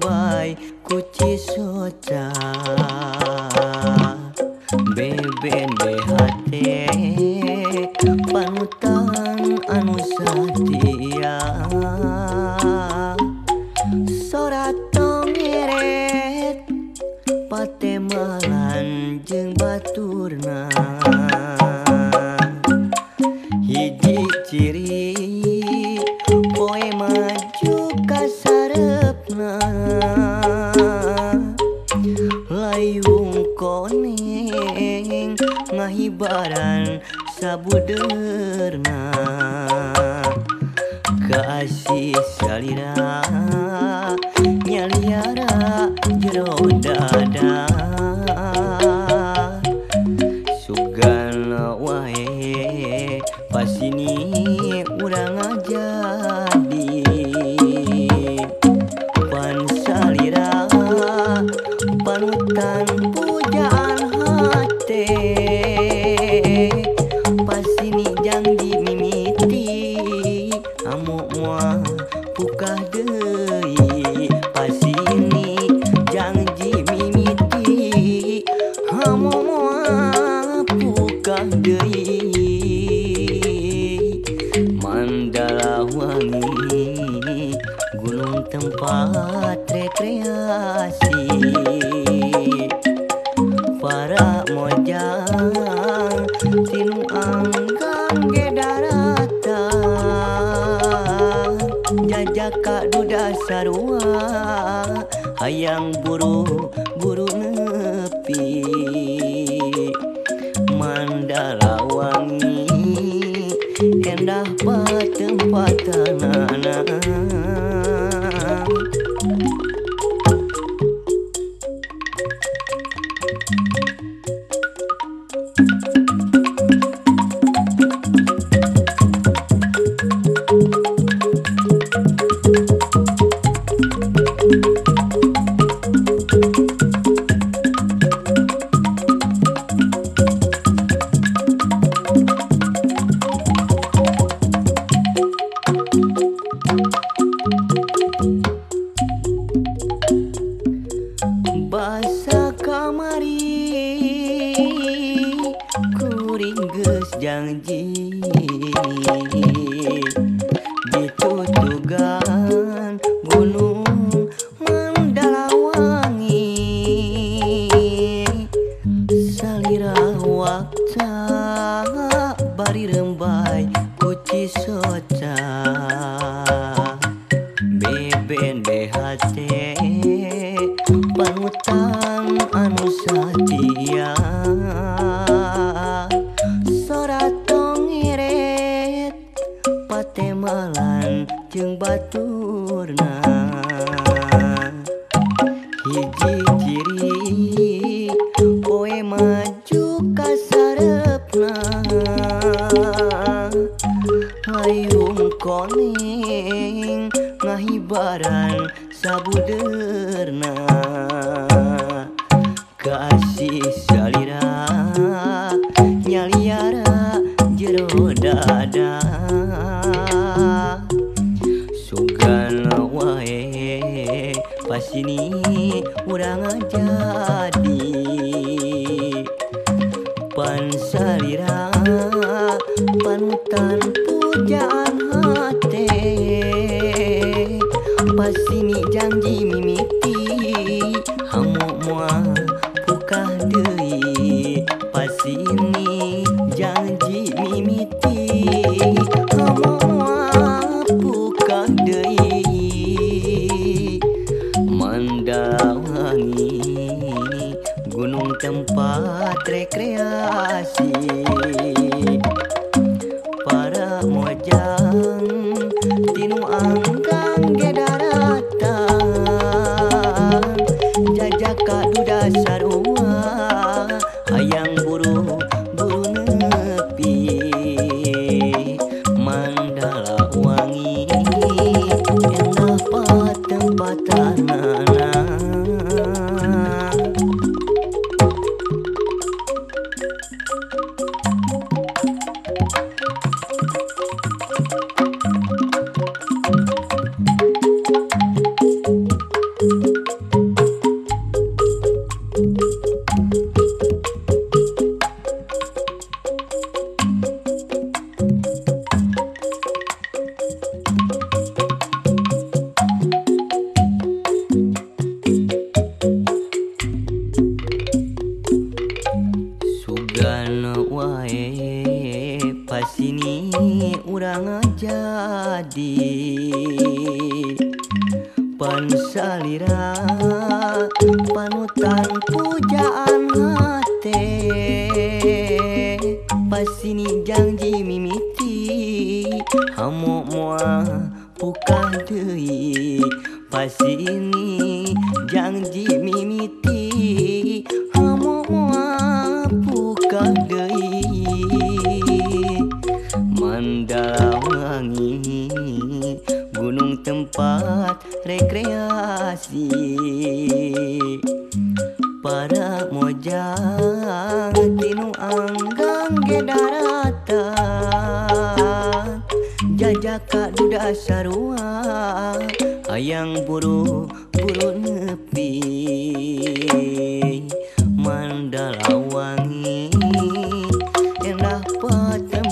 rembay ku Cisoca BBNBHT panutan anu satia sora tongeret patemalan jeung baturna hiji ciri poe maju ka sareupna layung koneng ngahibaran sabudeurna kasih salira nyaliara jero dada sugan wae pasini urang jadi pan salira panutan pujaan hate pasini janji mimiti amuk moal pukah deui pasini janji mimiti amuk moal pukah deui Mandala Wangi gunung tempat rekreasi para mojang tinu anggang ge daratan jajaka duda sarua hayang buru-buru nepi Mandala Wangi endah patempatanana. Basa kamari kuring geus janji ditutugan gunung Mandala Wangi salira wakta bari rembay ku Cisoca BBNBHT panutan anu satia sora tongeret patemalan jeung baturna hiji ciri poe maju ka sareupna hayung koneng ngahibaran sabudeurna kasih salira nyaliara jero dada sugan wae pasini urang jadi pan salira panutan pujaan hate pasini janji mimiti hamuk moal pukah deui pasini janji mimiti hamuk moal pukah deui Mandala Wangi gunung tempat rekreasi para mojang tinu anggang ge daratan jajaka duda sarua hayang buru-buru nepi Mandala Wangi endah patempatanana. salira panutan pujaan hate pasini janji mimiti hamo moal pukah deui pasini janji mimiti hamo moal pukah deui Mandalawangi gunung tempat rekreasi para mojang tinu anggang ge daratan jajaka duda sarua hayang buru buru nepi Mandalawangi endah patem.